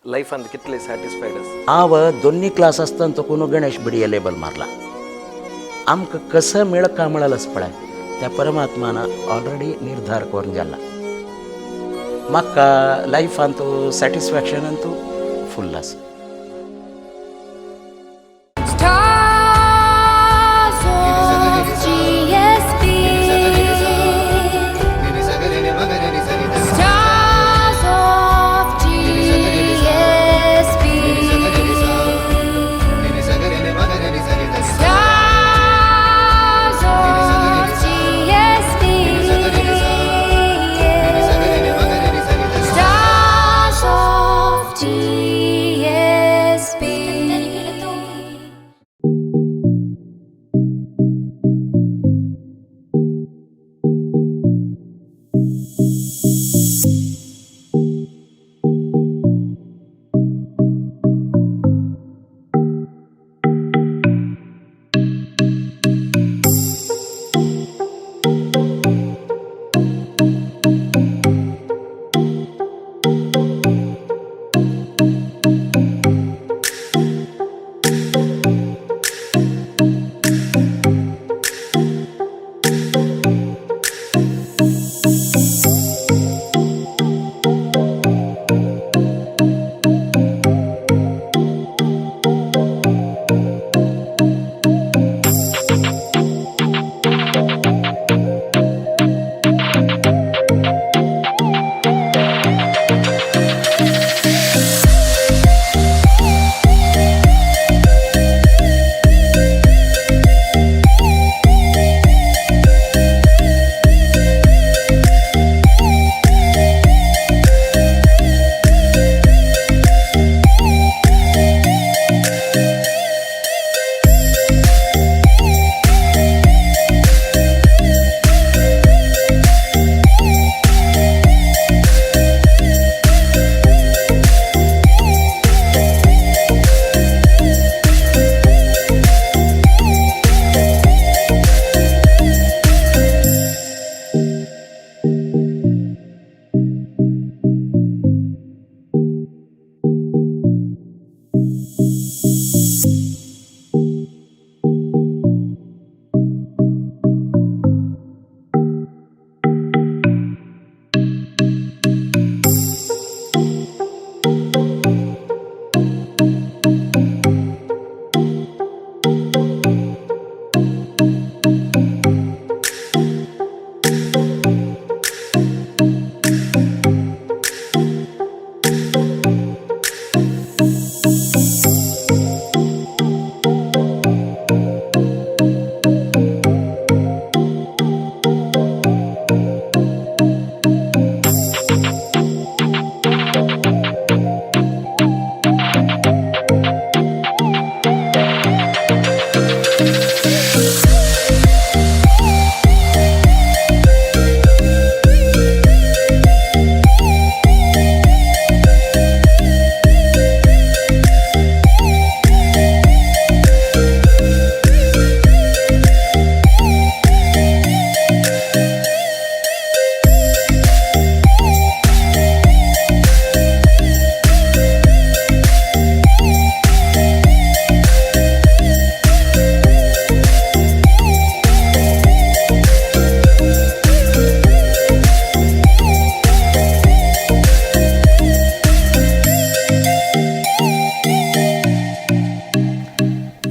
लायफांत कितले सॅटिस्फायड आसा? हांव दोन्ही क्लास आसतना तो कोण गणेश बिडये लेबल मारला. आमकां कसं मेळ का म्हळालच पळय त्या परमात्मान ऑलरेडी निर्धार करून जाला. म्हाका लायफांत सॅटिस्फॅक्शन तूं फुल्ल आसा. Stars of GSB. Stars of GSB. Stars of GSB. Stars of GSB.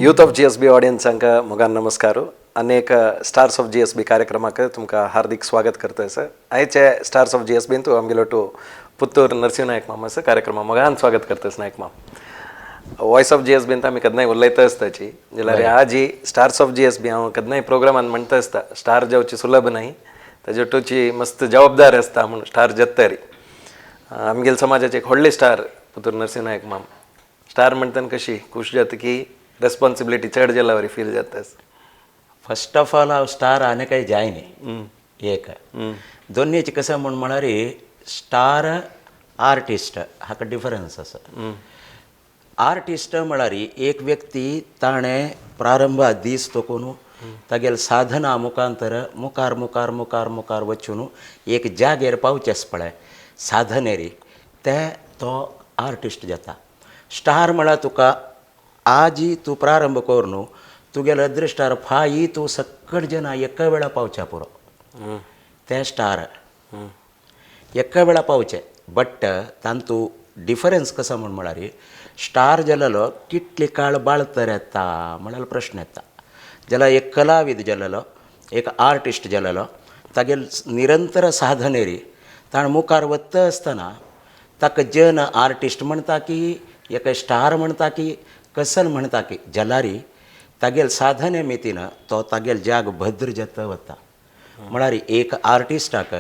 Youth of GSB ऑडियन्सांक मोगान नमस्कार. अनेक स्टार्स ऑफ जीएसबी कार्यक्रमाक तुमकां हार्दिक स्वागत करता सर. आयचे स्टार्स ऑफ जीएसबीन तूं आमगेलो टू पुत्तूर नरसिंह नायक मामा आसा. कार्यक्रमा मोगान स्वागत करता नायक माम. वॉयस ऑफ जीएसबीन आमी केन्नाय उलयता आसताची जाल्यार आजी स्टार्स ऑफ जीएसबी हांव केन्नाय प्रोग्रामान म्हणटा आसता स्टार जावची सुलभ न्हय, ताजे टोची मस्त जबाबदार आसता म्हूण स्टार जातरी. आमगेले समाजाचे एक व्हडले स्टार पुतूर नरसिंह नायक माम. स्टार म्हणटना कशी खूश जाता की रेस्पॉन्सिबिलिटी चड जाल्या वरी फील जाता? फर्स्ट ऑफ ऑल हांव स्टार आनी काही जाय न्ही. एक दोन्हीचे कसं म्हण म्हळ्यार स्टार आर्टिस्ट हाका डिफरन्स आसा. आर्टिस्ट म्हळ्यार एक व्यक्ती ताणें प्रारंभ दीस तकून तागेले साधना मुखांतर मुखार मुखार मुखार मुखार वचून एक जागेर पावचें पळय साधनेरी ते तो आर्टिस्ट जाता. स्टार म्हळ्यार तुका आजी तूं प्रारंभ करून तुगेल्या अदृश्टार फायी तूं सकट जना एका वेळा पावच्या पुरो. ते स्टार एका वेळा पावचे. बट तांतू डिफरन्स कसो म्हण म्हळ्यार स्टार जालेलो कितले काळ बाळतर येता म्हळ्यार प्रश्न येता. जाल्यार एक कलाविद जालेलो, एक आर्टिस्ट जालेलो तागेल निरंतर साधनेरी ताणें मुखार वता आसतना ताका जन आर्टिस्ट म्हणटा की एका स्टार म्हणटा की कसल म्हणटा की जाल्यार तागेल साधने मितीन तो तागेल जाग भद्र जाता वता. म्हळ्यार एक आर्टिस्टाक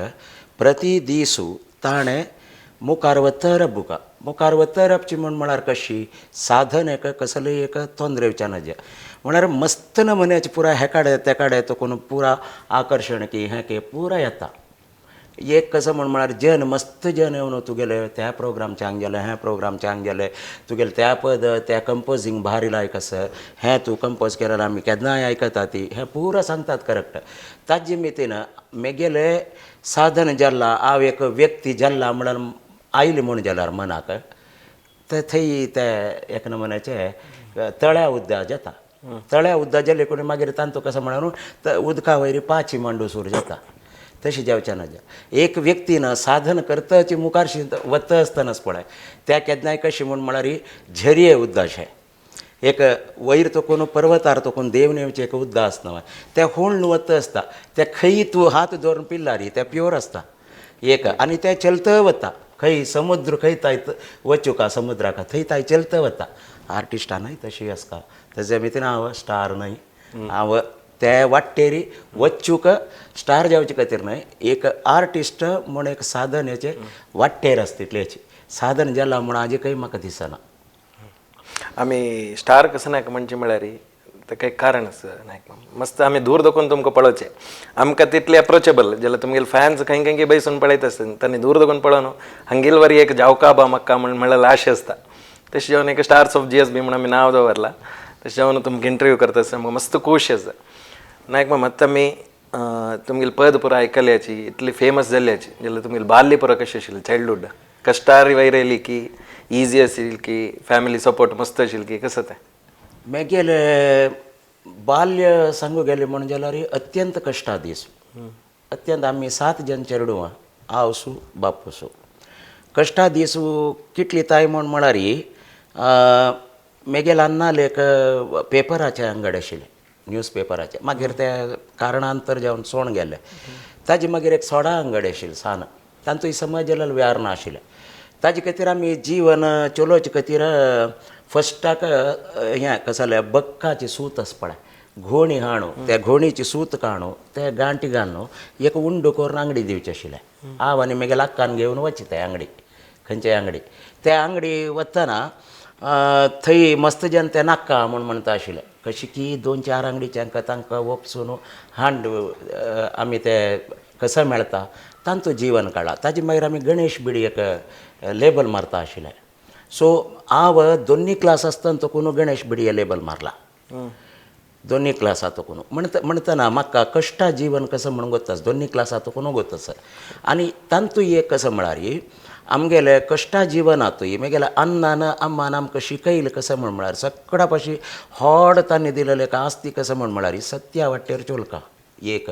प्रति दीसू ताणें मुखार वतर बुका मुखार वतरपची म्हण म्हळ्यार कशी साधन एक कसलेय एक तोंदरे येवच्या नजे म्हळ्यार मस्त नमुन्याचे पुरा हेकाडे तेकाडे तो पुरा आकर्शण की हें की पुरा येता. एक कसो म्हण म्हळ्यार जन मस्त जन येवन तुगेले त्या प्रोग्राम चांग जाले, हें प्रोग्राम चांग जाले, तुगेले त्या पद त्या कंपोजींग भारी लायक आसा, हें तूं कंपोज केल्यार आमी केन्नाय आयकता ती, हें पुरा सांगतात करेक्ट. ताजे मितीन मेगेले साधन जाल्ला हांव एक व्यक्ती जाल्ला म्हळ्यार आयली म्हूण जाल्यार मनाक ते थंय ते एक नमुन्याचे तळ्या उद्दा जाता. तळ्या उद्दा जाले कोणी मागीर तांतू कसो म्हळ्यार उदका वयर पाची मांडूसूर जाता. तशी जावचें ना. एक व्यक्तीन साधन करताची मुखारशी वता आसतनाच पळय त्या केन्नाय कशी म्हूण म्हळ्यार झरये उद्दाशें एक वयर तो कोण पर्वतार तो कोण देव नेवचें एक उद्दा आसना तें होळ्ळ वता आसता तें खंय तूं हात दवरून पिल्लारी तें प्योर आसता एक आनी तें चलत वता खंय समुद्र खंय ताय वचूका समुद्राक थंय ताय चलत वता. आर्टिस्टा न्हय तशी आसता तेजे भितर हांव स्टार न्हय, हांव ते वाटेरी वच्चूक स्टार जावचे खातीर न्हय, एक आर्टिस्ट म्हूण एक साधन हेचें वाटेर आसता तितलेची साधन जाला म्हूण आजी खंय म्हाका दिसना. आमी स्टार कसं नायक म्हणचे म्हळ्यार ताका एक कारण आसा नायक. मस्त आमी दूर दखून तुमकां पळोवचें, आमकां तितले अप्रोचेबल जाल्यार तुमगेले फॅन्स खंय खंय बैसून पळयत आसता तांणी दूर दखून पळोवन हांगेल वरी एक जावका बा म्हाका म्हण म्हळ्यार आश आसता. तशें जावन एक स्टार्स ऑफ GSB म्हूण आमी नांव दवरलां. तशें जावन तुमकां इंटरव्यू करता आसतना आमकां मस्त खूश आसा. नायक मामा आतां आमी तुमगेले पद पुरा आयकल्याची इतली फेमस जाल्ल्याची जाल्यार तुमगेली बाल्य पुरा कशें आशिल्लें चायल्डहूड कश्टार वयर येयली की इजी आशिल्ली की फॅमिली सपोर्ट मस्त आशिल्ली की कसं तें? मेगेले बाल्य सांगू गेलें म्हण जाल्यार अत्यंत कश्टा दीस. अत्यंत आमी 7 जण चेडवां, हांव सू बापूस सू. कश्टा दीस कितली ताय म्हण म्हळ्यार मेगेले अन्नाले एक पेपराचें अंगड आशिल्लें, न्यूज पेपराचें. मागीर ते कारणांतर जावन सोण गेले. ताजे मागीर एक सोडा अंगड आशिल्लें सान, तांचो समज जाल्यार व्यार नाशिल्लें. ताजे खातीर आमी जीवन चलोवचे खातीर फस्टाक हें कसलें बक्काचें सूत आसा पळय, घोणी हाणू त्या घोणीची सूत काणू ते गांठी घालून एक उंडो करून आंगडी दिवचें आशिल्लें. हांव आनी मागीर आक्कान घेवन वचचे ते आंगडी, खंयच्याय आंगडी. त्या आंगडी वतना थंय मस्त जन ते नाक्का म्हूण म्हणटा आशिल्ले, कशी की 2-4 आंगडीचे तांकां वपसून हांड आमी ते कसो मेळटा तांचो जीवन काडला. ताजे मागीर आमी गणेश बिडी एक लेबल मारता आशिल्ले. सो हांव दोन्ही क्लास आसतना तो कोण गणेश बिडी लेबल मारला, दोन्ही क्लासा तो कोण म्हणटा म्हणटना म्हाका कश्टा जीवन कसं म्हणून गोत्ता, दोन्ही क्लासा तो कोण गोत्ता सर. आनी तांतू एक कसं म्हळ्यार आमगेले कश्टा जिवनातूय मागीर अन्नान अम्मान आमकां शिकयलें कसं म्हण म्हळ्यार सगळ्या पाशी होड तांणी दिलेलें एक आस्ती कसं म्हण म्हळ्यार सत्या वाटेर चोलका एक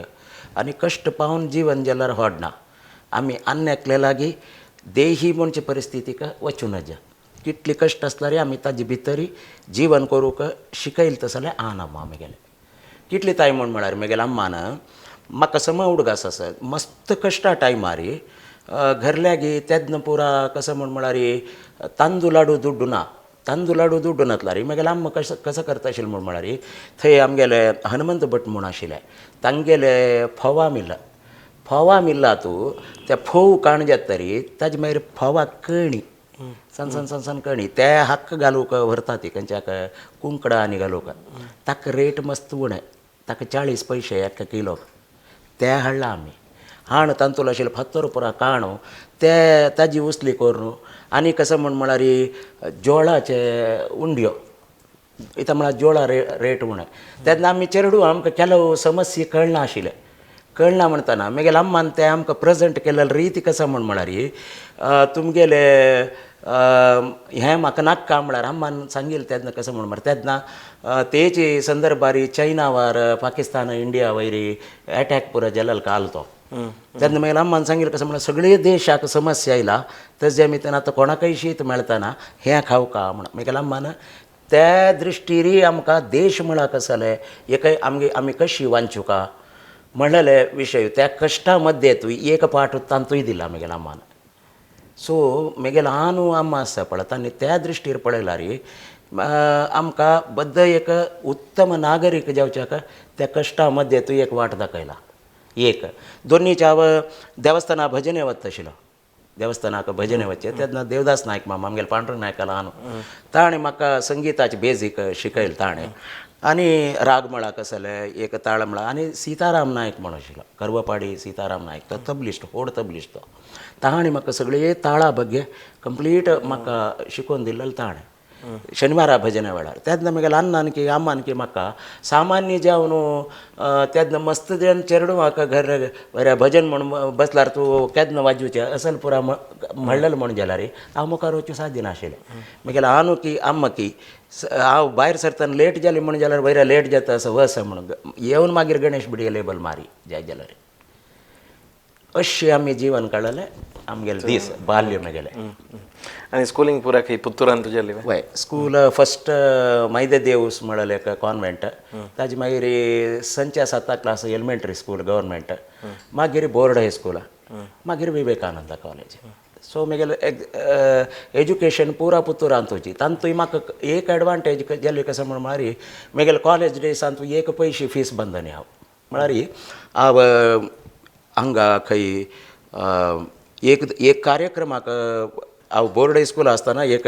आनी कश्ट पावन जीवन जाल्यार होड ना. आमी अन्न एकले लागीं देही म्हणचे परिस्थितीक वचूं नज, कितले कश्ट आसल्यार आमी ताजे भितरी जीवन करूंक शिकयलें तसलें आन अम्मा आमगेलें. कितले ताय म्हण म्हळ्यार मागीर अम्मान म्हाका सम उडगास आसा मस्त कश्टा टायमार घरल्यागी तेन्ना पुरा कसं म्हण म्हळ्यार तांदूळ लाडू दुड्डू ना, तांदूळ लाडू दुड्डू नातल्यार मागीर आम्मा कसं कसं करता आशिल्लें म्हण म्हळ्यार थंय आमगेले हनुमंत भट म्हूण आशिल्ले तांगेले फोवा मिल, फोवा मिल्ला तूं त्या फोव काण जाता तरी ताजे मागीर फोवा कणी सन सन सन सन कणी ते हक्क घालूंक व्हरता ती खंयच्याक कुंकडा आनी घालूंक ताका रेट मस्त उणें, ताका 40 पयशे एका किलोक. ते हाडला आमी हाण तांतूल आशिल्लें फातर पुरा काणू ते ताजी उसली करून आनी कसं म्हण म्हळ्यार जोळाचे उंडयो इतां म्हळ्यार जोळा रेट उणें. तेन्ना आमी चेडूं आमकां ಕೆಲವು समस्ये कळनाशिल्लें, कळना म्हणटाना मागीर अम्मान तें आमकां प्रेजेंट केल्ले रिती कसा म्हण म्हळ्यार तुमगेले हें म्हाका नाका म्हळ्यार अम्मान सांगिल्लें तेन्ना कसो म्हण म्हळ्यार तेन्ना तेचे संदर्भार चायना वार पाकिस्तान इंडिया वयर एटॅक पुरो जाल्लो काल तो तेन्ना मागीर अम्मान सांगिल्लें कसं म्हळ्यार सगळे देशाक समस्या आयला तशें आमी तेन्ना आतां कोणाकय शीत मेळतना हें खावका म्हण मागीर अम्मान त्या दृश्टीरय आमकां देश म्हळ्यार कसलें एक आमगे आमी कशी वांचुका म्हणलेले विशय त्या कश्टा मध्ये तूं एक पाठ तांतूय दिला मागीर अम्मान. सो मागीर ल्हान अम्मा आसता पळय तांणी त्या दृश्टीर पळयल्यार आमकां बद्द एक उत्तम नागरीक जावच्याक त्या कश्टा मध्ये तूं एक वाट दाखयला. एक दोन्हीच्या हांव देवस्थाना भजने वता आशिल्लो देवस्थानाक भजने वचचे तेन्ना देवदास नायक मामा आमगेले पांडुरंग नायका ल्हान ताणें म्हाका संगिताचे बेजीक शिकयलें ताणें आनी राग म्हळा कसले एक ताळ म्हळा आनी सीताराम नायक म्हण आशिल्लो करवपाडी सीताराम नायक तो तबलिस्ट व्हड तबलिस्ट तो ताणें म्हाका सगळे ताळा बग्गे कंप्लीट म्हाका शिकोवन दिल्लें ताणें शनिवारा भजने वेळार. तेन्ना मागीर अण्णान की अम्मान की म्हाका सामान्य जावन तेन्ना मस्त जण चेडवाक घर बरें भजन म्हण बसल्यार तूं केन्ना वाजोवचें असल पुरा म्हणलेलें म्हण जाल्यार हांव मुखार वचूं साध्य नाशिल्लें. मागीर हांव की अम्मा की हांव भायर सरतना लेट जालें म्हण जाल्यार वयर लेट जाता असो वस म्हणून येवन मागीर गणेश बिडये लेबल मारी जायत जाल्यार अशें आमी जीवन काडलें आमगेले दीस बाल्य मागेलें. आनी स्कुलींग पुरा खंय पुत्तुरान तुजें वय स्कूल फस्ट मैदे देवूस म्हणलें एक कॉन्वेंट ताजे मागीर संच्या साता क्लास एलिमेंटरी स्कूल गव्हर्मेंट मागीर बोर्ड हायस्कूल मागीर विवेकानंदा कॉलेज. सो मागीर एज्युकेशन पुरा पुत्तुरान तुजी तांतूय म्हाका एक एडवांटेज जाली कसो म्हण म्हळ्यार मागीर कॉलेज डेसान तूं एक पयशे फीस बंदनी हांव म्हळ्यार हांव हांगा खंय एक एक कार्यक्रमाक हांव बोर्ड हायस्कूल आसतना एक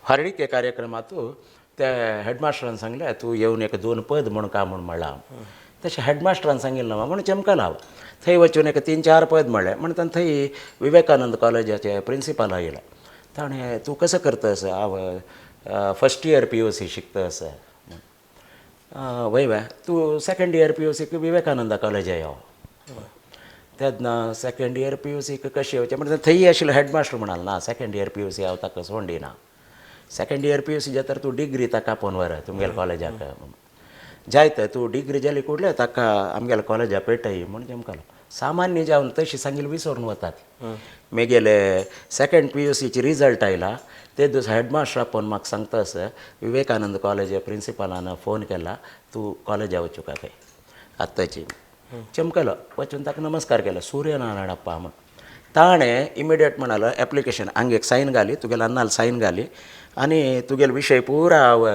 हरडिके कार्यक्रमांत त्या हेडमास्टरान सांगलें तूं येवन एक दोन पद म्हण का म्हूण म्हणलां. तशें हेडमास्टरान सांगिल्लें ना म्हूण चमकलां हांव थंय वचून एक 3-4 पद म्हणलें म्हणटना थंय विवेकानंद कॉलेजाचे प्रिंसिपल आयलो ताणें तूं कसो करता हांव फस्ट इयर POC शिकता आसा वय वय तूं सेकंड इयर POC Vivekananda कॉलेजा यो. तेन्ना सेकंड इयर POC कशें येवचें म्हणटा थंय आशिल्लो हेडमास्टर म्हणालो ना सेकंड इयर POC हांव ताका सोडून दिना सेकंड इयर POC जाता तूं डिग्री ताका आपोवन व्हर तुमगेल्या कॉलेजाक जायत तूं डिग्री जाली कुडले ताका आमगेल्या कॉलेजा पेटय म्हूण चमकलो. सामान्य जावन तशी सांगिल्लें विसरून वतात. मागीर सेकंड POCची रिजल्ट आयला ते दीस हेडमास्टर आपोवन म्हाका सांगता आसा विवेकानंद कॉलेज प्रिंसिपलान फोन केला तूं कॉलेजा वचूं खंय आत्ताची. चमकलो वचून ताका नमस्कार केलो सूर्यनारायणप्पा म्हण ताणें इमिडिएट म्हणालो एप्लिकेशन हांगा एक सायन घाली तुगेल्या अन्नाल सायन घाली आनी तुगेलो विशय पुरा हांव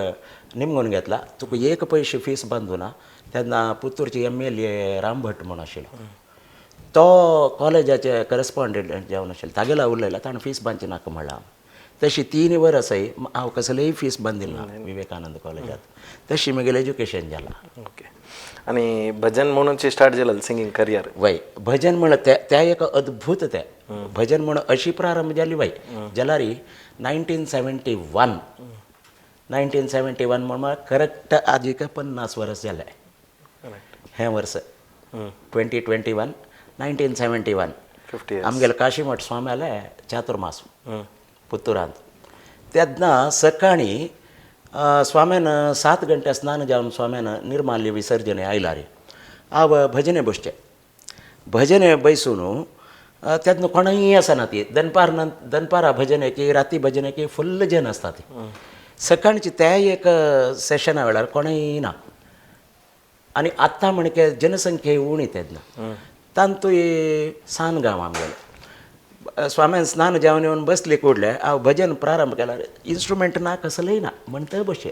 निमगून घेतला तुका एक पयशे फीस बांदूना. तेन्ना पुत्तूरची MLA Ram Bhat म्हूण आशिल्लो तो कॉलेजाचे करस्पोंडंट जावन आशिल्लो तागेलो उलयला ताणें फीस बांदची नाका म्हणलां. तशी 3 वर्सां हांव कसलेय फीस बांदिल ना विवेकानंद कॉलेजांत तशी म्हगेलें एज्युकेशन जालां. ओके आनी भजन म्हणून स्टार्ट जालें सिंगींग करियर. वय भजन म्हण त्या एक अद्भूत तें भजन म्हण अशी प्रारंभ जाली वय जाल्यार 1971 1971 म्हण करेक्ट आज एक 50 वर्स जालें हें वर्स 2021 1971 आमगेले काशीमठ स्वाम्याले चातुर्मास पुत्तुरांत तेन्ना सकाळीं स्वाम्यान 7 घंटे स्नान जावन स्वाम्यान निर्माल्य विसर्जन आयला रे हांव भजने बसचें भजने बैसून तेन्ना कोणूय आसना ती दनपार दनपारा भजने की राती भजने की फुल्ल जन आसता ती सकाळची त्या एक सेशना वेळार कोणूय ना आनी आतां म्हणके जनसंख्या उणी तेन्ना तांतूय सान गांव आमगेलो स्वाम्यान स्नान जावन येवन बसले कुडले हांव भजन प्रारंभ केला इन्स्ट्रुमेंट ना कसलेय ना म्हणटा बशे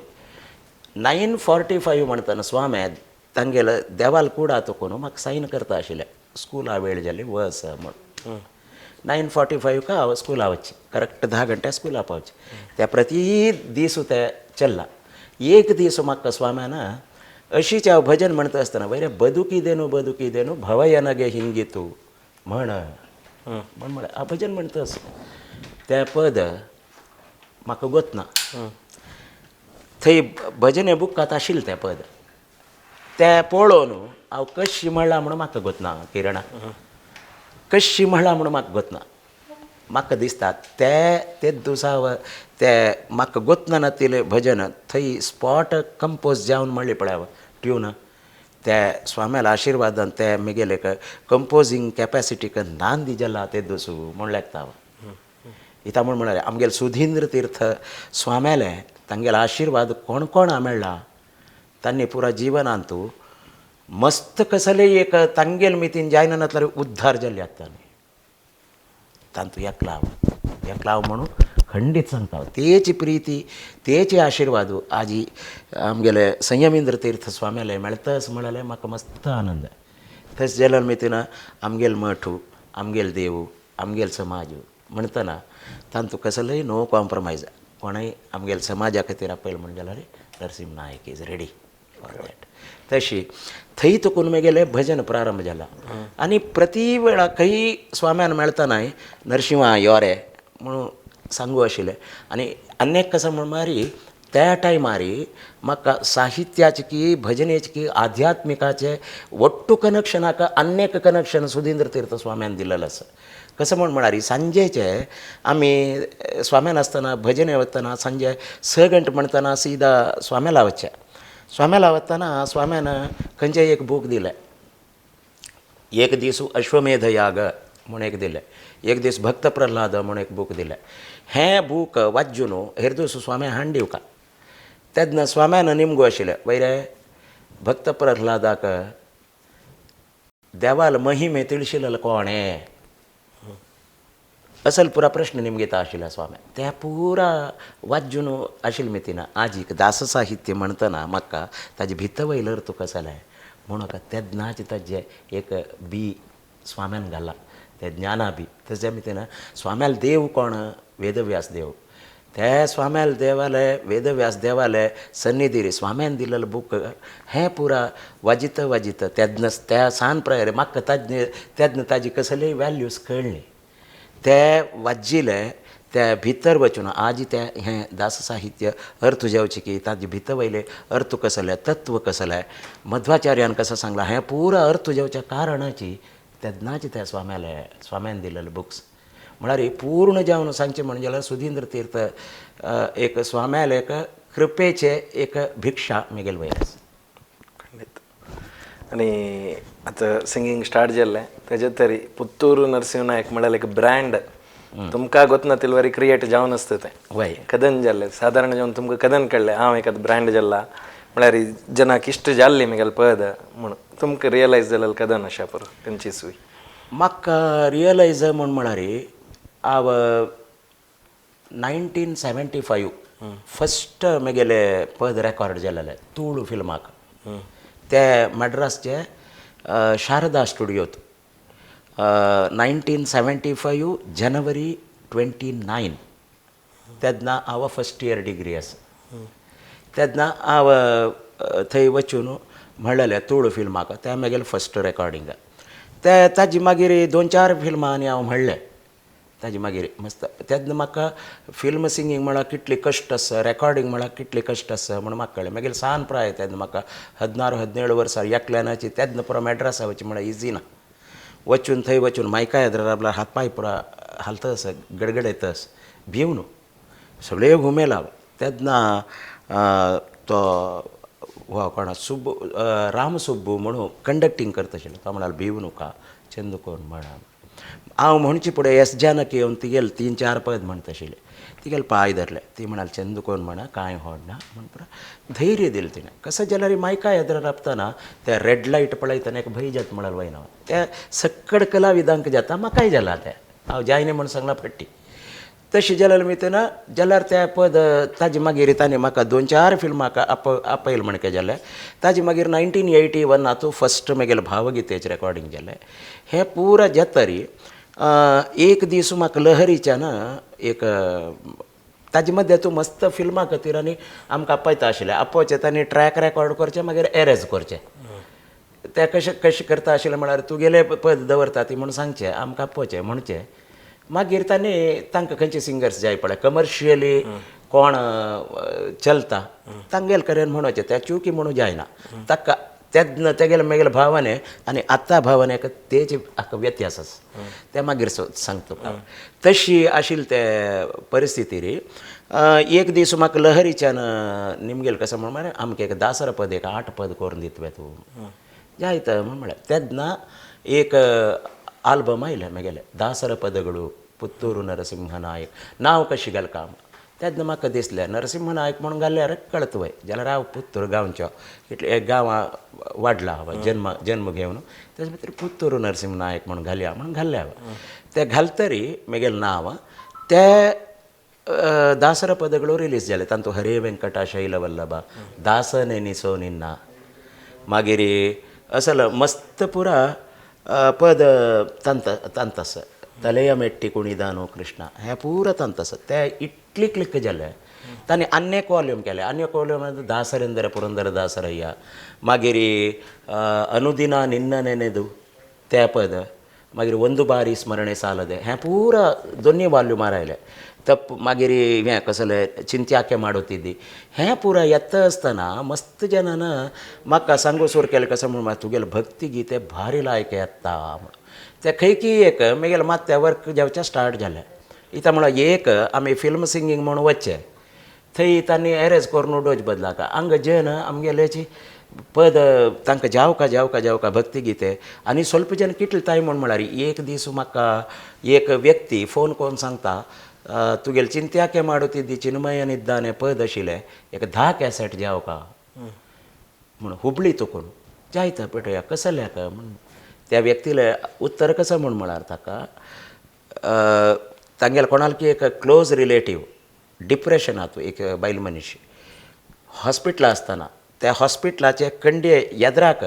9:45 म्हणटना स्वाम्या तांगेलो देवाल कुडा तकून म्हाका सायन करता आशिल्लें स्कुला वेळ जाली वस म्हण 9:45 हांव स्कुला वचचें करेक्ट 10 घंट्या स्कुला पावचें त्या प्रती दीस ते चल्ला. एक दीस म्हाका स्वाम्यान अशीच हांव भजन म्हणटा आसतना वयर बदुकी देनू बदुकी देनू भवयनगे हिंगितू म्हण म्हण म्हळें हांव भजन म्हणटा आसता तें पद म्हाका गोतना थंय भजन बुकांत आशिल्लें तें पद ते पळोवन हांव कशी म्हणलां म्हणून म्हाका गोतना किरणा, कशी म्हणलां म्हणून म्हाका गोतना. म्हाका दिसता ते ते दिसा ते म्हाका गोतना नातिले भजन थंय स्पॉट कंपोज जावन म्हणली पळय हांव ट्यून त्या स्वाम्याला आशिर्वादान ते मेगेले कंपोजींग कॅपॅसिटीक नांदी जाला ते दसू म्हूण लागता हांव. इता म्हूण म्हळ्यार आमगेले सुधींद्र तीर्थ स्वाम्याले तांगेले आशिर्वाद कोण कोणा मेळ्ळा तांणी पुरा जिवनांतू मस्त कसले एक तांगेल मितीन जायना नातल्यार उद्धार जाल्ले आसता तांतू एकलाव एकलाव म्हणून खंडीत सांगता. तेची प्रिती तेचे आशिर्वाद आजी आमगेले संयमेंद्र तीर्थ स्वाम्याले मेळताच म्हळ्यार म्हाका मस्त आनंद. तशें जाल्यार मितीन आमगेल मठू आमगेल देव आमगेल समाज म्हणटना तांतू कसलेय नो कॉम्प्रोमायज. कोणूय आमगेल समाजा खातीर आपयल म्हण जाल्यार Narasimha Naik is ready for that. तशी थंय तुकून मेगेलें भजन प्रारंभ जाला आनी प्रति वेळा खंय स्वाम्यान मेळटनाय नरशिंवा यो रे म्हणून सांगू आशिल्लें. आनी आन्येक कसो म्हण मारी त्या टायमार म्हाका साहित्याचे की भजनेचे की आध्यात्मिकाचे ಒಟ್ಟು कनेक्शनाक आन्येक कनेक्शन सुधींद्र तीर्थ स्वाम्यान दिलेलें आसा. कसं म्हण म्हळ्यार सांजेचे आमी स्वाम्यान आसतना भजने वतना सांजे 6 गंटे म्हणटना सीदा स्वाम्याला वचचें. स्वाम्याला वतना स्वाम्यान खंयचें एक बूक दिलें, एक दीस अश्वमेध याग म्हूण एक दिलें, एक दीस भक्त प्रल्हाद म्हूण एक बूक दिलें. हें बूक वाचून हेर दीस स्वाम्या हाडून दिवका. तेन्ना स्वाम्यान निमगो आशिल्लें वयरे भक्त प्रल्हादाक देवाल महिमे तिळशिल्लो कोण हें असल पुरा प्रश्न निमगेता आशिल्लो स्वाम्या. त्या पुरा वाचून आशिल्लें मितीन आजीक दास साहित्य म्हणटना म्हाका ताजे भितर वयलो अर्थ कसलो म्हणून तेन्नाच ताजें एक बी स्वाम्यान घालां तें ज्ञाना बी. तशें मितीन स्वाम्याल देव कोण वेदव्यास देव. त्या स्वाम्याल देवाले वेदव्यास देवाले सन्निधीर स्वाम्यान दिलेलें बूक हें पुरा वाजित वाजित तेन्ना त्या सान प्रायर म्हाका ताजे तेन्ना ताजी कसलीय वॅल्यूज कळ्ळी. ते वाजिले ते भितर वचून आज ते हें दास साहित्य अर्थ जावचे की ताजे भितर वयले अर्थ कसले तत्व कसलें मध्वाचार्यान कसं सांगलां हें पुरा अर्थ जावच्या कारणाची तेन्नाच त्या स्वाम्याले स्वाम्यान दिलेले बुक्स म्हळ्यार पूर्ण जावन सांगचें म्हण जाल्यार सुधींद्र तीर्थ एक स्वाम्याले एक कृपेचे एक भिक्षा मेगेल वयर आसा. खंडीत. आनी आतां सिंगींग स्टार्ट जाल्लें तेजे तरी पुत्तूर नरसिंह नायक म्हळ्यार एक ब्रँड तुमकां गोतना तिलवारी क्रिएट जावन आसता तें वय कदन जाल्लें सादारण जावन तुमकां कदन कळ्ळें हांव एकाद ब्रँड जाल्ला म्हळ्यार जनाक इश्ट जाल्ली मेगेले पद म्हणून तुमकां रियलायज जालें कदन अशें पुरो तेंची सुय? म्हाका रियलायज म्हूण म्हळ्यार हांव 1975 फस्ट मेगेले पद रेकॉर्ड जालेलें तुळू फिल्माक ते मड्रासचे शारदा स्टुडियोत 1975 जनवरी 29 तेन्ना हांव फस्ट इयर डिग्री आसा. तेन्ना हांव थंय वचून म्हणलेलें तुळू फिल्माक तें मेगेलें फस्ट रेकॉर्डिंग. ते ताजी मागीर 2-4 फिल्मां आनी हांव म्हणलें ताजे मागीर मस्त. तेन्ना म्हाका फिल्म सिंगींग म्हळ्यार कितले कश्ट आसा रेकॉर्डिंग म्हळ्यार कितले कश्ट आसा म्हूण म्हाका कळ्ळें. मागीर सान प्राय तेन्ना म्हाका 16-17 वर्सां एकल्यानाची तेन्ना पुरो मॅड्रासा वचचें म्हळ्यार इजी ना. वचून थंय वचून मायका येद्राबला हात पांय पुरा हालतस गडगडयतस भिवन सगळे घुमेला. तेन्ना तो हो कोण सुब्बू राम सुब्बू म्हणून कंडक्टींग करता आशिल्लो तो म्हणालो भिवू नका चंद कोण म्हणा. हांव म्हणचे फुडें एस जानकी येवन तिगेले 3-4 पद म्हणटा आशिल्लें तिगेले पांय धरले. ती म्हणाली चंद कोण म्हणा कांय होडना म्हण पुरा धैर्य दिलें तिणें. कसं जाल्यार मायका येद्रा राबतना ते रेड लायट पळयतना एक भंय जाता म्हळ्यार वयना त्या सक्कड कलाविदांक जाता म्हाकाय जाला तें हांव जायना म्हूण सांगलां फट्टी. तशें जाल्यार मितना जाल्यार त्या पद ताजे मागीर ताणें म्हाका 2-4 फिल्मां आपयल म्हणके जालें. ताजे मागीर 1981 फस्ट मेगेले भावगीतेचें रेकॉर्डिंग जालें. हें पुरा जातरी एक दीस म्हाका लहरीच्यान एक ताजे मदें तूं मस्त फिल्मां खातीर आनी आमकां आपयता आशिल्लें. आपोवचें तांणी ट्रॅक रेकॉर्ड करचें मागीर एरेज करचें. ते कशें कशें करता आशिल्लें म्हळ्यार तुगेलें पद दवरता ती म्हूण सांगचें आमकां आपोवचें म्हणचें. मागीर तांणी तांकां खंयचे सिंगर्स जाय पडले कमर्शियली कोण चलता तांगेले कडेन म्हणोचें त्या चुकी म्हणून जायना ताका तेन्ना तेगेले मेगेले भावने आनी आतां भावने तेजे हाका व्यत्यास आसा ते मागीर सांगता तुका. तशी आशिल्ली ते परिस्थिती रे. एक दीस म्हाका लहरीच्यान निमगेल कसो म्हण मरे आमकां एक दासर पद एक 8 पद करून दितले तूं जायत म्हण म्हळें. तेन्ना एक आल्बम आयलें म्हगेलें दासर पदगळू पुत्तूर नरसिंह नायक नांव कशें घाल काम. तेन्ना म्हाका दिसलें नरसिंह नायक म्हणून घाल्यार कळत वय जाल्यार हांव पुत्तूर गांवचो इतले एक गांवां वाडला हांव जन्म जन्म घेवन तेजे भितर पुत्तूर नरसिंह नायक म्हणून घालया म्हणून घाल्लें हांवें. तें घालतरी म्हगेलें नांव ते दासर पदगळू रिलीज जाले तातूंत हरे वेंकटा शैलवल्लभा दास नेनिसो निन्ना मागीर असलो मस्त पुरा पद तांत तांत आसा तलेय मेट्टी कुणीदानो कृष्णा हें पुरा तांत आसा ते इतली क्लिक जाले. तांणी आनी एक वॉल्यूम केलें आनी एक वॉल्यूम दासरेंद्र पुरंदर दासरय्या मागीर अनुदिना निन्न नेनेदू ते पद मागीर ಒಂದು ಬಾರಿ ಸ್ಮರಣೆ ಸಾಲದೆ हें पूरा दोनी वॉल्यूमार आयलें. तप मागीर हें कसलें चिंत्याके ಮಾಡುತ್ತಿದ್ದಿ हें पुरा येता आसतना मस्त जनान म्हाका सांगू सुरू केलें कसो म्हूण तुगेलें भक्ती गीते भारी लायक येता म्हूण. तें खंय की एक म्हगेलें मात तें वर्क जावचें स्टार्ट जालें. इतां म्हळ्यार एक आमी फिल्म सिंगींग म्हूण वचचें थंय तांणी एरेंज करून उडोवचे बदलाक हांगा जन आमगेलेची पद तांकां जावका जावका जावका भक्ती गीते आनी स्वल्प जन कितले ताय म्हूण म्हळ्यार एक दीस म्हाका एक व्यक्ती फोन करून सांगता तुगेले चिंत्याके ಮಾಡುತ್ತಿದ್ದಿ चिन्मयनिದ್ದಾನೆ पद आशिल्लें एक 10 कॅसेट जावका म्हूण हुबळी तुकून जायता पेटोया कसल्याक म्हूण. त्या व्यक्तीले उत्तर कसं म्हूण म्हळ्यार ताका तांगेले कोणालकी एक क्लोज रिलेटीव डिप्रेशनांत एक बायल मनीस हॉस्पिटलां आसतना त्या हॉस्पिटलाचे कंडे येद्राक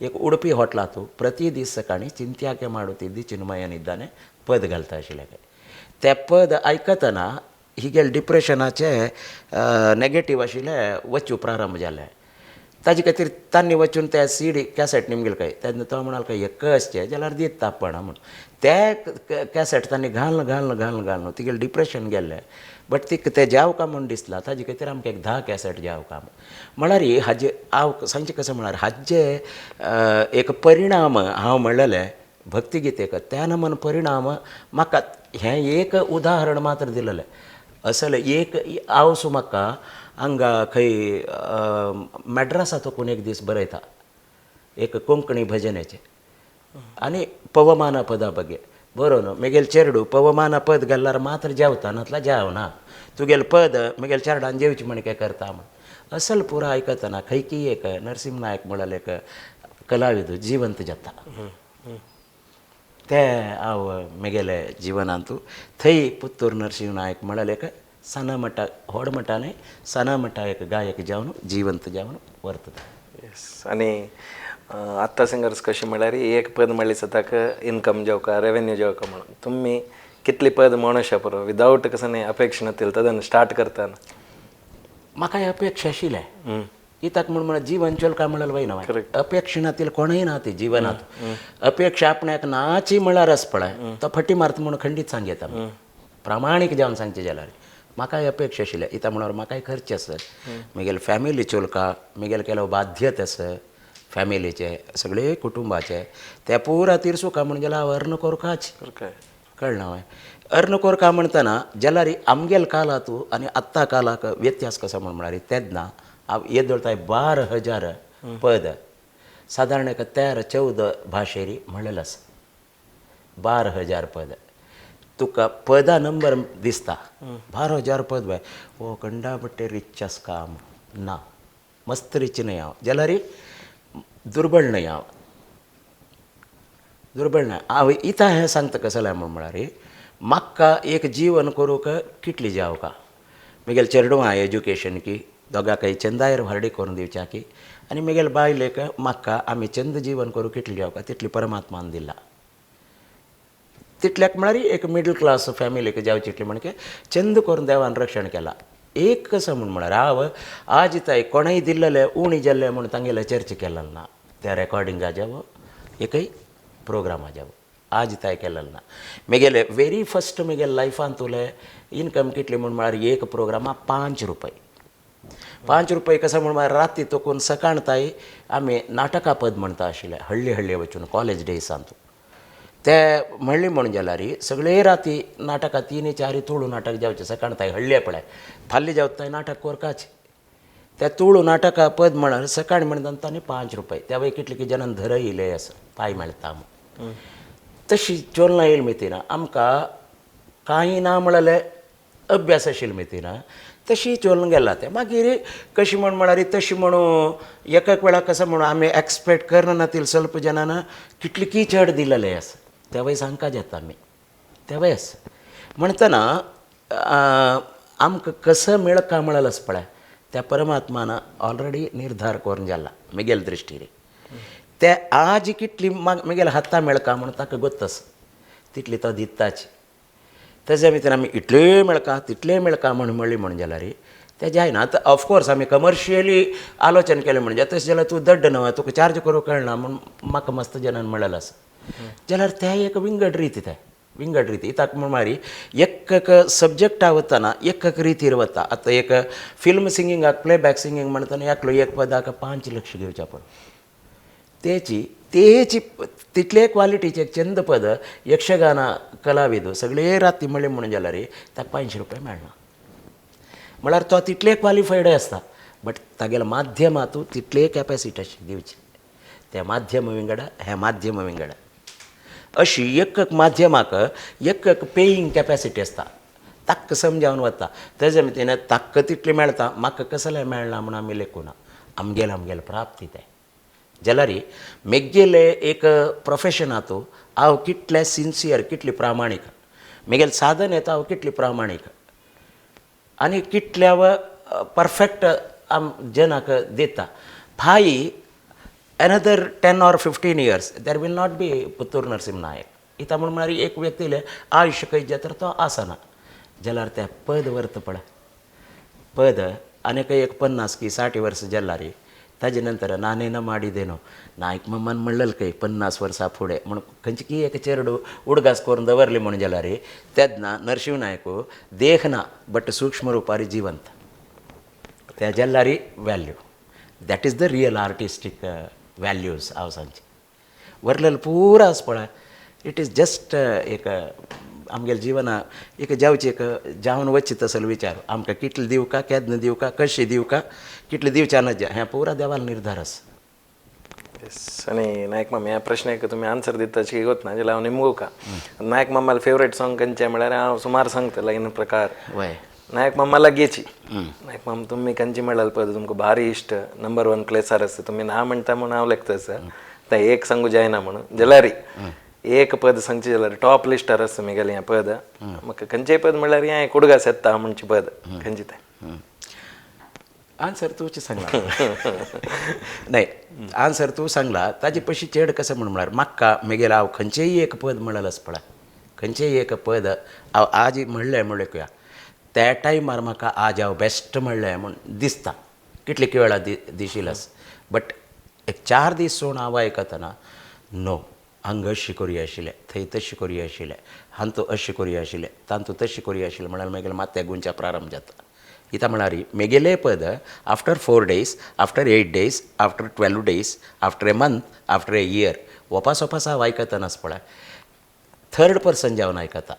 एक उडपी हॉटलांत प्रति दीस सकाळीं चिंत्याके ಮಾಡುತ್ತಿದ್ದಿ चिन्मयनिದ್ದಾನೆ पद घालता आशिल्लें काय. तें पद आयकतना हिगेले डिप्रेशनाचे नेगेटीव आशिल्लें वचूं प्रारंभ जालें. ताजे खातीर तांणी वचून त्या सीडी कॅसेट निमगेल काय तेन्ना तो म्हणाल काय एक आसचें जाल्यार दिता पण म्हूण ते कॅसेट तांणी घालून घालून घालून घालून तिगेलें डिप्रेशन गेल्लें. बट तिका तें जावका म्हूण दिसलां ताजे खातीर आमकां एक 10 कॅसेट जावका म्हळ्यार हाजे हांव सांगचें कशें म्हळ्यार हाजे एक परिणाम हांव म्हणलेलें भक्तिगीतेक त्या नमन परिणाम म्हाका हें एक उदाहरण मात्र दिलेलें. असल एक हांव सो म्हाका हांगा खंय मॅड्रासा तकून एक दीस बरयता एक कोंकणी भजनेचें आनी पवमान पदा बगे बरोवन म्हगेलें चेरडू पवमान पद घाल्यार मात्र जेवता नातल्यार जेवना तुगेलें पद म्हगेल्या चेरडान जेवचें म्हण काय करता म्हण असल पुरा आयकतना खंयकी एक नरसिंह नायक म्हणलें एक कलाविद जिवंत जाता. ते हांव म्हगेले जिवनांतू थंय पुत्तूर नरसिंह नायक म्हणलें एक सना मठा व्हड मठा न्हय सना मठा एक गायक जावन जिवंत जावन वर्तता. येस. आनी आत्तां सिंगर्स कशें म्हळ्यार एक पद म्हणली सदाक इनकम जावका रेवेन्यू जावका म्हणून तुमी कितली पद म्हणू पुरो विदावट कसं न्ही अपेक्षा नतील तदन स्टार्ट करताना म्हाका अपेक्षा आशिल्लें कित्याक म्हूण म्हळ्यार जीवन चोलका म्हणल्यार वयना अपेक्षा नातील कोणूय ना ती जीवनात. अपेक्षा आपणाक नाची म्हळ्यार आस पळय तो फटी मारता म्हूण खंडीत सांगता प्रामाणीक जावन सांगचें जाल्यार म्हाकाय अपेक्षा आशिल्लें. इतां म्हणल्यार म्हाकाय खर्च आसा म्हगेले फॅमिली चोलका म्हगेले केलो बाध्यत आसा फॅमिलीचे सगळे कुटुंबाचे ते पुरा तिरसुका म्हण जाल्यार हांव अर्न कोरकाच कळना हांवें अर्न कोरका म्हणटना जाल्यार आमगेल कालांतू आनी आत्तां कालाक व्यत्यास कसो म्हण म्हळ्यार तेन्ना हांव येदोळताय 12,000 पद सादारण एक 13-14 भाशेरी म्हणलेलें आसा. 12,000 पद तुका पदा नंबर दिसता 12,000 पद बाय ओ कंडा बट्टे रिच आसा काम ना मस्त रिच न्हय हांव जाल्यार दुर्बळ न्हय हांव दुर्बळ न्हय हांव इतां हें सांगता कसलें म्हूण म्हळ्यार म्हाका एक जीवन करूंक कितली जावका म्हगेलें चेडवां एज्युकेशन की दोगांकय चंदायर व्हारडीक करून दिवच्या की आनी म्हगेले बायलेक म्हाका आमी चंद जीवन करूंक कितली जावका तितली परमात्मान दिला. तितल्याक म्हळ्यार एक मिडल क्लास फॅमिलीक जावची इतली म्हणके चंद करून देवान रक्षण केलां. एक कसो म्हूण म्हळ्यार हांव आज ताय कोणेय दिल्लें उणी जाल्लें म्हूण तांगेलें चर्चा केलें ना त्या रेकॉर्डिंगा जावो एकय प्रोग्रामा जावो आज ताय केलें ना. म्हगेले वेरी फस्ट म्हगेले लायफांतुले इनकम कितली म्हूण म्हळ्यार एक प्रोग्रामा 5 रुपये. 5 रुपये कसं म्हण राती तोकून सकाळ ताई आमी नाटका पद म्हणता आशिल्ले हळ्ळी हळ्ळी वचून कॉलेज डेजांत. ते म्हणली म्हण जाल्यार सगळे राती नाटकां 3 4 तुळू नाटक जावचें सकाळ ताई हळ्ळे पळय फाल्ली जावत ताई नाटक कोरकाचे त्या तुळू नाटका पद म्हळ्यार सकाळ म्हणटा आनी 5 रुपये त्या वय कितले की जनान धर येयले आसा पांय मेळटा म्हूण. तशी चोलना येयल मितीना आमकां कांय ना म्हळ्यार अभ्यास आशिल्लो मितीना तशी चोलन गेला तें. मागीर कशी म्हण म्हळ्यार तशी म्हणून एक एक वेळा कसं म्हणून आमी एक्सपेक्ट करना तील स्वल्प जनान कितली की चड दिलेलें आसा त्या वय सांगका जाता आमी त्या वय आसा म्हणटना आमकां कसं मेळका म्हळ्यार आसा पळय त्या परमात्मान ऑलरेडी निर्धार करून जाला मेगेल दृश्टीन. ते आज कितली मेगेल्या हाता मेळका म्हूण ताका गोत्त आसा तितली तो दिताच. तेज्या भितर आमी इतल्योय मेळका तितलेय मेळका म्हण म्हणली म्हण जाल्यार तें जायना. आतां ऑफकोर्स आमी कमर्शियली आलोचन केलें म्हणजे तशें जाल्यार तूं दड्ड न्हय तुका चार्ज करूंक कळना म्हूण म्हाका मस्त जनान म्हणलेलें आसा जाल्यार तें एक विंगड रिती तें विंगड रिती इताक म्हण मारी एक एक सब्जॅक्टा वतना एक एक रितीर वता. आतां एक फिल्म सिंगिंगाक प्लेबॅक सिंगींग म्हणटना एकलो एक पदाक 5 लक्ष घेवचें पडटा. तेची तेची तितले क्वालिटीचे एक चंद पद यक्षगान कलाविद सगळे राती म्हणले म्हणून जाल्यार ताका 500 रुपया मेळना म्हळ्यार तो तितले क्वालिफायड आसता बट तागेले माध्यमांतू तितले कॅपेसिटी अशी दिवची त्या माध्यम विंगड हें माध्यम विंगड अशी एक एक माध्यमाक एक एक पेयींग कॅपेसिटी आसता ताका समजावन वता. तेजे मितीन ताका तितली मेळटा म्हाका कसलें मेळना म्हूण आमी लेखूना आमगेलें आमगेलें प्राप्ती तें जाल्यार मेगेले एक प्रोफेशनांतू हांव कितलें सिन्सियर कितलें प्रामाणीक मेगेलें साधन येता हांव कितलें प्रामाणीक आनी कितल्या परफेक्ट आम जनाक दिता. फाई another 10 or 15 years there will not be Puttur Narasimha Nayak. इता म्हण म्हळ्यार एक व्यक्तीलें आयुश्य खंय जाता तर तो आसना जाल्यार तें पद वर्त पळय पद आनीक एक 50 की 60 वर्सां जाल्यार ताजे नंतर नानेन माडिदेनो नायक मामान म्हणलें खंय 50 वर्सां फुडें म्हूण खंयची की एक चेरडू उडगास करून दवरली म्हूण जाल्यार तेन्ना नरशिंव नायक देह ना बट सूक्ष्म रुपारी जिवंत त्या जाल्यार value that is the real artistic values हांव सांगचें वरलेलें पुरा आसा पळय it is just एक आमगेल्या जिवना एक जावची एक जावन वचची तसलो विचार आमकां कितले दिवका केन्ना दिवका कशें दिवका कितले दिवच्या ना हें पुरा देवालो निर्धार आसा. आनी नायक मामा ह्या प्रश्नाक तुमी आन्सर दिता गोत ना जाल्यार हांव निमगोका. नायक मामाले फेवरेट सॉंग खंयचें म्हळ्यार हांव सुमार सांगता लग्न प्रकार वय नायक मामा लागींची. नायक मामा तुमी खंयची म्हणल्यार पळय तुमकां भारी इश्ट नंबर 1 प्लेसार आसा तुमी ना म्हणटा म्हूण हांव लेखता सर तें एक सांगू जायना म्हणून जाल्यार एक पद सांगचें जाल्यार टॉप लिस्टार आसा तुमी हें पद म्हाका खंयचेय पद म्हणल्यार हें कुडगास येता म्हणचें पद खंयचें तें. आन्सर तूंच सांगला नाही आन्सर तूं सांगला ताजे पशी चेड कसं म्हण म्हळ्यार म्हाका मेगेलें हांव खंयचेय एक पद म्हणलें आसा पळय खंयचेय एक पद हांव आज म्हणलें म्हणलें त्या टायमार म्हाका आज हांव बेस्ट म्हणलें म्हूण दिसता कितले वेळा दिशील आसा बट एक 4 दीस सोड हांव आयकतना नो हांगा अशी करुया आशिल्लें थंय तशी करुया आशिल्लें हांतू अशी करुया आशिल्लें तांतू तशी करुया आशिल्लें म्हळ्यार मागीर मात्या गुंच्या प्रारंभ जाता. इता म्हळ्यार मेगेलें पद after 4 days after 8 days after 12 days after a month after a year वापास वापास हांव आयकतना पळय थर्ड पर्सन जावन आयकता.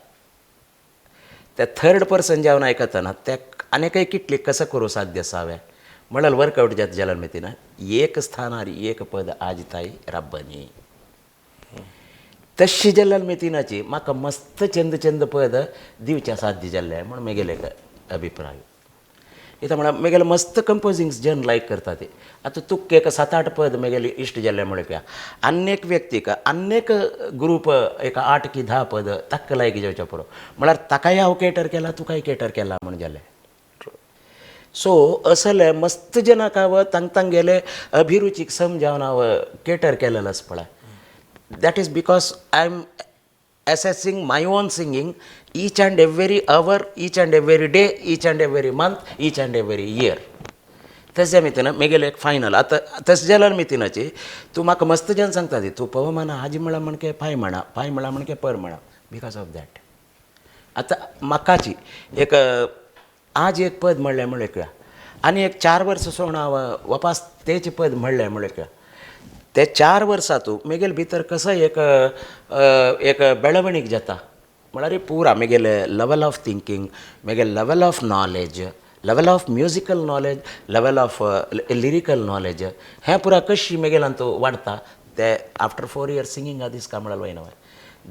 त्या थर्ड पर्सन जावन आयकतना त्या आनीकय कितली कसं करूं साध्य आसा हांवें म्हळ्यार वर्कआवट जाता जाल्यार मागीर एक स्थानार एक पद आज ताई रब्बनी तशी जाल्यार मितीनाची म्हाका मस्त चंद चंद पद दिवचें साध्य जाल्लें म्हूण मेगेले एक अभिप्राय. इता म्हळ्यार मेगेले मस्त कंपोजिंग्स जन लायक करता ते. आतां तुका एक 7-8 पद मेगेले इश्ट जाल्ले म्हळ्यार आन्येक व्यक्तीक आन्येक ग्रूप एक 8 की 10 पद ताका लायक जावचें पुरो म्हळ्यार ताकाय हांव केटर केला तुकाय केटर केला म्हूण जालें. सो असले मस्त जनाक हांव तांग तांगेले अभिरुचीक समजावन हांव केटर केलेलें आसा पळय. That is because I am assessing my own singing each and every hour, each and every day, each and every month, each and every year. तशें मितीन मेगेलें एक फायनल आतां तशें जाल्यार मितीनाची तूं म्हाका मस्त जन सांगता ती तूं पवमाना हाजी म्हळ्यार म्हणके फाय म्हणा फाय म्हळ्यार म्हणके पर म्हणा because of that. आतां म्हाकाची एक आज एक पद म्हणलें म्हणलें आनी एक 4 वर्सां सोडून हांव वापास तेच पद म्हणलें म्हळ्यार ते 4 वर्सां तूं मेगेले भितर कसो एक एक बेळवणीक जाता म्हळ्यार पुरा मेगेले लेवल ऑफ थिंकींग, मेगेले level of knowledge, level of musical knowledge, level of lyrical knowledge हें पुरा कशी मेगेल्यान तूं वाडटा ते आफ्टर 4 इयर्स सिंगींग दिसका म्हळ्यार वयना.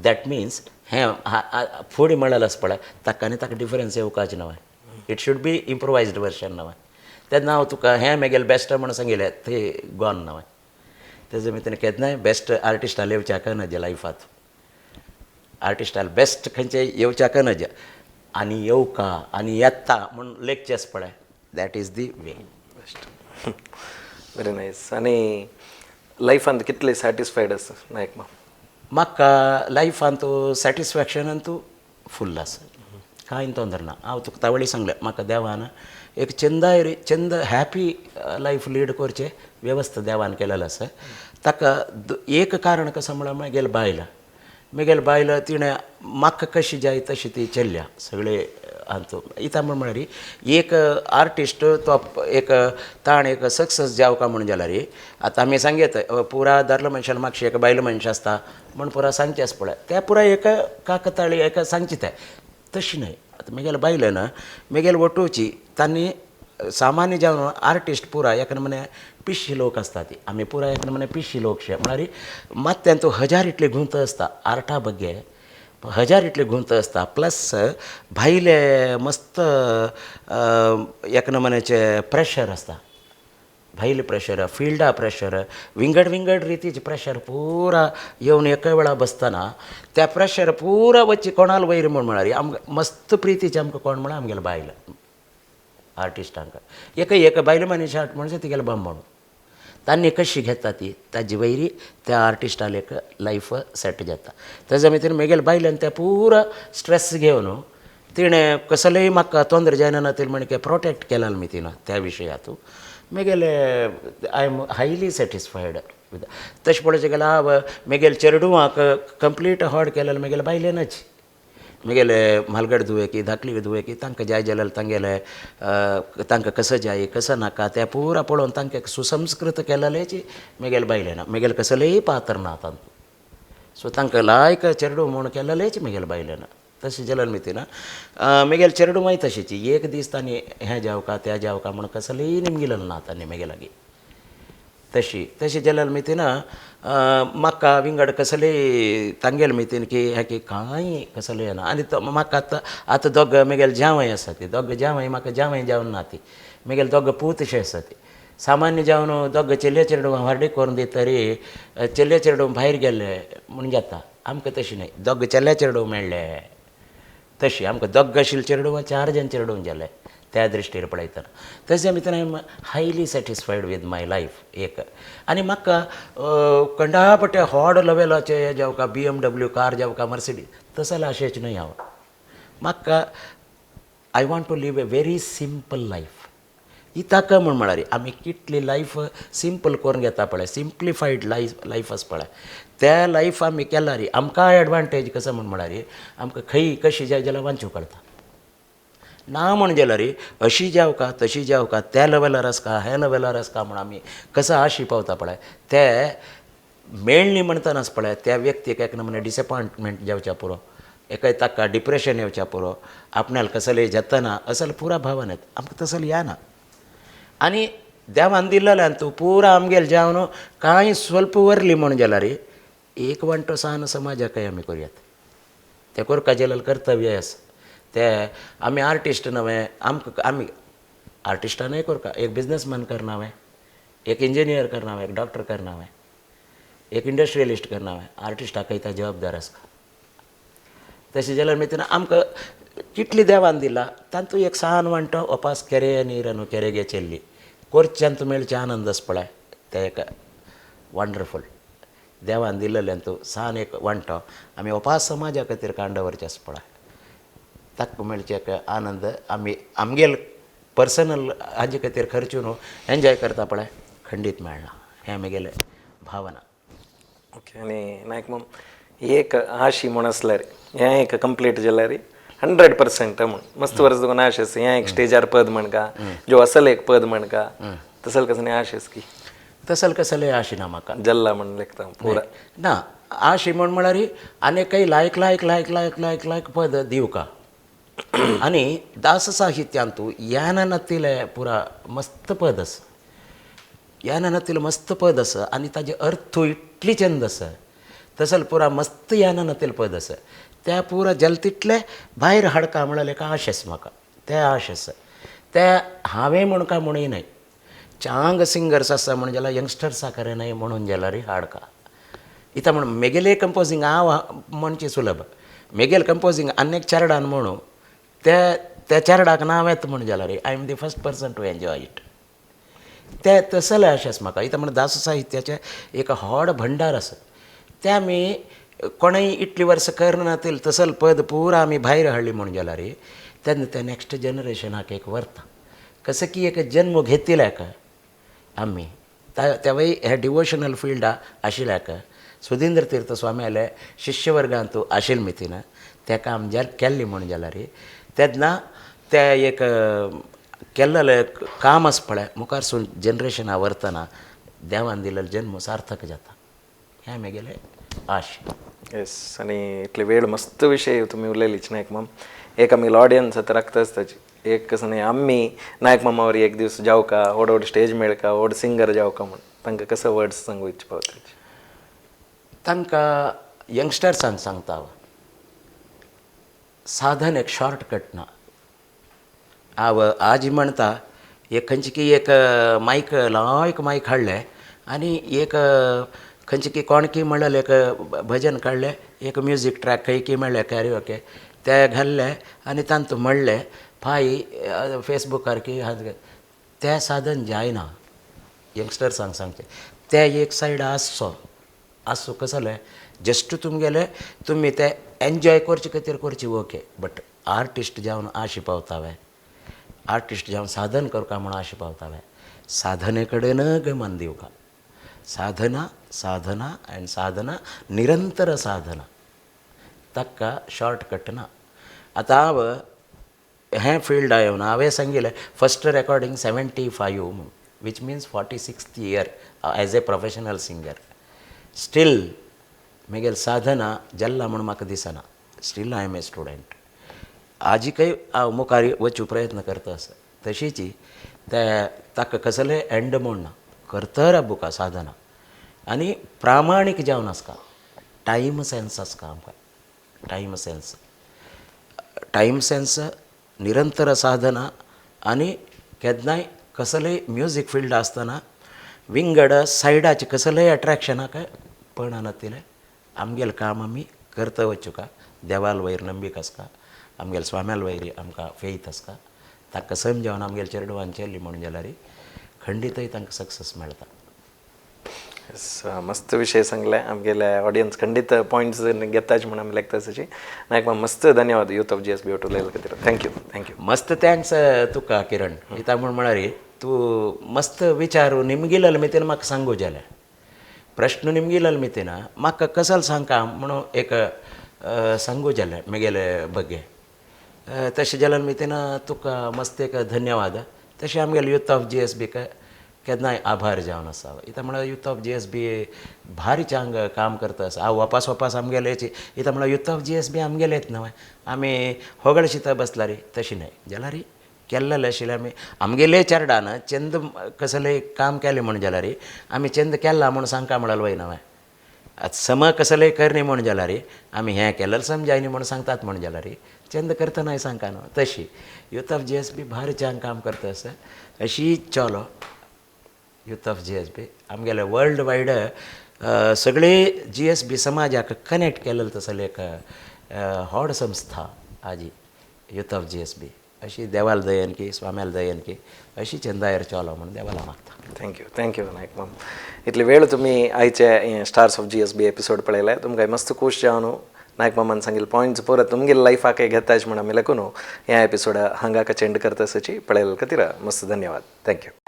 That means हें फुडें म्हळ्यार आसा पळय ताका आनी ताका डिफरन्स येवपाचें न्हय. It should be improvised version न्हय. तेन्ना हांव तुका हें मेगेलें बेस्ट म्हण सांगिल्लें तें गॉन न्हय. तेजे भितर केन्नाय बेस्ट आर्टिस्टान येवच्याक नज लायफांत आर्टिस्टान बेस्ट खंयचे येवच्याक नज आनी येवका आनी येता म्हूण लेखचें पळय that is the way. Best, very nice. आनी लायफांत कितले सॅटिस्फायड आसा नायक माम? म्हाका लायफांत सॅटिस्फॅक्शनान तूं फूल आसा, कांय तोंदर ना. हांव तुका तावळी सांगलें म्हाका देवान एक चंदाय चंद हॅपी लायफ लीड करचें वेवस्था देवान केलेलें आसा. ताका एक कारण कसो म्हळ्यार म्हगेले बायल, म्हगेले बायल तिणें म्हाका कशी जाय तशी ती चल्ल्या सगळे हातूंत. इता म्हण म्हळ्यार एक आर्टिस्ट तो एक ताण एक सक्सेस जावका म्हूण जाल्यार आतां आमी सांगयत पुरा दादलो मनशान मातशी एक बायल मनश आसता म्हूण पुरा सांगचें आसा पळय तें पुरा एक काकताळी एक सांगचें तें तशें न्हय. आतां म्हगेले बायलेन म्हगेले वटोवची तांणी सामान्य जावन आर्टिस्ट पुरा एका नमुने पिश्शी लोक आसता ती आमी पुरा एका नमुने पिश्शी लोकशे म्हळ्यार मात तेंचो हजार इतले गुंत आसता आर्टा बग्गे हजार इतले गुंत आसता प्लस भायले मस्त एका नमुन्याचे प्रेशर आसता, भायले प्रेशर, फिल्डा प्रेशर, विंगड विंगड रितीचे प्रेशर पुरा येवन एका वेळा बसतना त्या प्रेशर पुरा वच्ची कोणाल वयर म्हूण म्हळ्यार आमकां मस्त प्रितीचे आमकां कोण म्हळ्यार आमगेले बायल आर्टिस्टांक एक एक बायल मनीस म्हणजे तिगेले बामण तांणी कशी घेता ती ताजी वयरी त्या आर्टिस्टाले एक लायफ सेट जाता. तेज्या भितर म्हगेले बायल्यान त्या पुरा स्ट्रेस घेवन तिणें कसलेय म्हाका तोंदर जायना ती म्हणके प्रोटेक्ट केला मी तिणें त्या विशयांत म्हगेले I am highly satisfied with. तशें पळोवचें गेल्यार हांव म्हगेले चेडवांक कंप्लीट हॉड केलेलें म्हगेले बायलेनच. म्हगेले म्हालगड धुवे की धाकली धुवे की तांकां जाय जाल्यार तांगेले तांकां कसो जाय कसो नाका तें पुरा पळोवन तांकां सुसंस्कृत केलेलेच म्हगेले बायलेन. म्हगेलें कसलेय पात्र ना तातूंत. सो तांकां लायक चेडूं म्हूण केलेलेच म्हगेले बायलेन. तशें जाल्यार न्ही ना म्हगेले चेडूंय तशेंच एक दीस तांणी हें जावका तें जावका म्हूण कसलेय निमगिलेलें ना तांणी म्हगे लागीं. तशी तशें जाल्यार न्ही ना म्हाका विंगड कसलेय तांगेले मितीन की हें की कांय कसलें ना. आनी तो म्हाका आतां आतां दोग म्हगेले जावंय आसा ती दोग जावंय म्हाका जावंय जावन ना ती म्हगेले दोग पूत अशे आसा ती सामान्य जावन दोग चेडये चेडवां व्हारडीक करून दित तरी चेडये चेडूं भायर गेल्ले म्हूण जाता. आमकां तशें न्हय दोग चेडये चेडूं मेळ्ळे तशी आमकां दोग आशिल्ले चेडवां 4 जाण चेडूं जाले त्या दृश्टीर पळयतना. तशें भितर I am highly satisfied with my life एक. आनी म्हाका कंडापटे व्हड लेवलाचे जावका BMW car जावका मर्सिडीज तसो जाल्यार अशेंच न्हय हांव. म्हाका I want to live a very simple life. ही ताका म्हूण म्हळ्यार आमी कितली लायफ सिंपल करून घेता पळय सिंप्लिफायड लायफ आसा पळय त्या लायफ आमी केल्यार आमकां एडवांटेज कसो म्हूण म्हळ्यार आमकां खंय कशी जाय जाल्यार वाचूंक कळटा. ना म्हण जाल्यार अशी जावका तशी जावका त्या लेवलार आसका ह्या लेवलार आसका म्हूण आमी कसो आशी पावता पळय ते मेळ्ळी म्हणटनाच पळय त्या व्यक्तीक एक नमुने डिसपॉयंटमेंट जावच्या पुरो एकाय ताका डिप्रेशन येवच्या पुरो आपणाक कसलें जातना असल पुरा भावन येता आमकां तसलें येना. आनी देवान दिल्लेल्यान तूं पुरा आमगेलें जेवण कांय स्वल्प वरली म्हूण जाल्यार एक वांटो सान समाजाकय आमी करुयात तें करपा जाल्यार कर्तव्य आसा. ते आमी आर्टिस्ट न्हय आमकां आमी आर्टिस्टानूय करता एक बिजनसमॅन करना हांवें, एक इंजिनियर करना हांवें, एक डॉक्टर करना हांवें, एक इंडस्ट्रियलिस्ट करना हांवें. आर्टिस्टाकय तो जबाबदार आसता. तशें जाल्यार मागीर आमकां कितली देवान दिला तातूंत एक सान वांटो ओपास केरे नीर केरे गे चेल्ली कोरच्यान मेळचे आनंद आसा पळय ते एक वंडरफूल देवान दिल्लें तूं सान एक वांटो आमी ओपास समाजा खातीर कांडवरचें आसा पळय ताका मेळचे एक आनंद आमी आमगेल पर्सनल हाजे खातीर खर्चून एन्जॉय करता पळय खंडीत मेळना हें म्हगेलें भावना. ओके. आनी नायक माम एक आशी म्हूण आसल्यार हें एक कंप्लीट जाल्यार 100% म्हूण मस्त वर्स तुका आश आसा हें एक स्टेजार पद म्हणका जो असल एक पद म्हणका तसल कसं आश आसा की तसल कसले आशिना म्हाका जल्ला म्हण लेखता पुरा ना आशी म्हण म्हळ्यार आनी काही लायक लायक लायक लायक लायक लायक पद दिवका. आनी दास साहित्यांतू याननतिले पुरा मस्त पद आसा, याननतिले मस्त पद आसा आनी ताजे अर्थ इतली चंद आसा. तसल पुरा मस्त याननतील पद आसा त्या पुरा जल तितले भायर हाडका म्हळ्यार एक आश आसा म्हाका, ते आश आसा. ते हांवें म्हण काय म्हणूय न्हय, चांग सिंगर्स आसा म्हण जाल्यार यंगस्टर्सा कडेन न्हय म्हणून जाल्यार हाडका. इतां म्हण मेगेले कंपोजींग हांव म्हणचें सुलभ, मेगेले कंपोजींग आनी एक चेरडान म्हणू ते त्या चेरडाक नांव येता म्हण जाल्यार I am the first person to enjoy it. ते तसले अशेंच म्हाका. इतां म्हण दास साहित्याचें एक व्हड भंडार आसा, तें आमी कोणेय इतलीं वर्सां करना तसल पद पुरा आमी भायर हाडली म्हण जाल्यार तेन्ना ते नॅक्स्ट जनरेशनाक एक व्हरता. कसो की एक जन्म घेतिल्ल्याक आमी तेवय हे डिवोशनल फिल्डा आशिल्ल्याक सुधींद्र तीर्थ स्वाम्याले शिश्यवर्गांतू आशिल्ले मितीन तेका आमी जर केल्ली म्हण जाल्यार तेन्ना ते एक केल्लें काम आसा पळय मुखारसून जनरेशना व्हरतना देवान दिल्लो जन्म सार्थक जाता, हें म्हगेलें आश. येस, आनी इतले वेळ मस्त विशय तुमी उलयलीच नायक माम. एक आमी ऑडियन्स आतां राखता ताची एक कसं न्ही आमी नायक मामा वरी एक दीस जावका, व्हड व्हड स्टेज मेळका, व्हड सिंगर जावका म्हूण तांकां कसो वर्ड्स सांगू इच्छा पावता? तांकां यंगस्टर्सांक सांगता हांव, साधन एक शॉर्टकट ना. हांव आज म्हणटा एक खंयची की एक मायक लायक मायक हाडलें आनी एक खंयची की कोण की म्हणलें एक भजन काडलें, एक म्युजीक ट्रॅक खंय की मेळ्ळें कॅरिओके ते घाल्ले आनी तांतू म्हणलें फाय फेसबुकार की तें साधन जायना. यंगस्टर्सांक सांगचें तें एक सायड आसचो आसूं कसलें जस्ट तुमगेलें तुमी तें एन्जॉय करचे खातीर करची ओके, बट आर्टिस्ट जावन आशी पावता, आर्टिस्ट जावन साधन करता म्हूण आशी पावता. साधने कडेन गमन दिवका, साधना साधना आनी साधना, निरंतर साधना, ताका शॉर्टकट ना. आतां हांव हें फिल्ड येवन हांवें सांगिल्लें फस्ट रेकॉर्डिंग 75 म्हूण, which means 46th year as a professional singer. Still म्हगेलें साधना जल्ला म्हूण म्हाका दिसना, still I am a student. आजिकय हांव मुखार वचूं प्रयत्न करता आसा. तशीच ते ताका कसलें एंड म्हूण ना, करता राबुका साधना आनी प्रामाणीक जावन आसता, टायम सेन्स आसता आमकां, टायम सेन्स, टायम सेन्स, निरंतर साधना आनी केन्नाय कसलेय म्युजीक फिल्ड आसतना विंगड सायडाचें कसलेय अट्रेक्शनाक पळना तिलें आमगेलें काम आमी करता वचुका. देवाल वयर नंबीक आसता, आमगेले स्वाम्याल वयर आमकां फेथ आसता, ताका समजावन आमगेले चेडवान चेल्ली म्हणून जाल्यार खंडीतय तांकां सक्सेस मेळटा. मस्त विशय सांगले आमगेले ऑडियन्स खंडीत पॉयंट्स घेताच म्हूण आमी लेखता तशी. नायक माम मस्त धन्यवाद यूथ ऑफ GSB उलयले खातीर. Thank you. Thank you. मस्त thanks तुका किरण. इता म्हूण म्हळ्यार तूं मस्त विचार निमगिलल मितीन म्हाका सांगू जालें, प्रश्न निमगिलल मितीन म्हाका कसल सांगका म्हणून एक सांगू जालें म्हगेले बगे. तशें जाल्यार मितीन तुका मस्त एक धन्यवाद. तशें आमगेले यूथ ऑफ GSB केन्नाय आभार जावन आसा. इतां म्हळ्यार यूथ ऑफ GSB भारी चांग काम करता आसा. हांव वापास वापास आमगेलेची इतां म्हळ्यार यूथ ऑफ GSB आमगेलेच न्हय, आमी होगळशिता बसला रे तशें न्हय जाल्यार केल्लेलें आशिल्लें आमी आमगेले चेरडान चंद कसलें काम केलें म्हूण जाल्यार आमी चंद केला म्हूण सांगका म्हळ्यार वयना हांवें. आतां सम कसलें करणी म्हूण जाल्यार आमी हें केलें समजायनी म्हूण सांगतात म्हूण जाल्यार चंद करतनाय सांगका न्हू. तशी यूथ ऑफ GSB भारी चांग काम करता आसा. अशी चलो यूथ ऑफ GSB आमगेले वर्ल्ड वायड सगळे GSB समाजाक कनेक्ट केलें तसलें एक व्हड संस्था आजी यूथ ऑफ GSB. अशी देवाल दयेन की स्वाम्याल दयेन की अशी चंदायर चलो म्हूण देवाला मागता. Thank you. Thank you Naik माम. इतले वेळ तुमी आयचे स्टार्स ऑफ GSB episode पळयले, तुमकां मस्त खूश जावन नायक मामान सांगिल्ले पॉयंट्स परत तुमगेले लायफाक घेताच म्हूण आमी लेखून ह्या एपिसोड हांगा चेंड करता सची पळयले खातीर मस्त धन्यवाद. Thank you.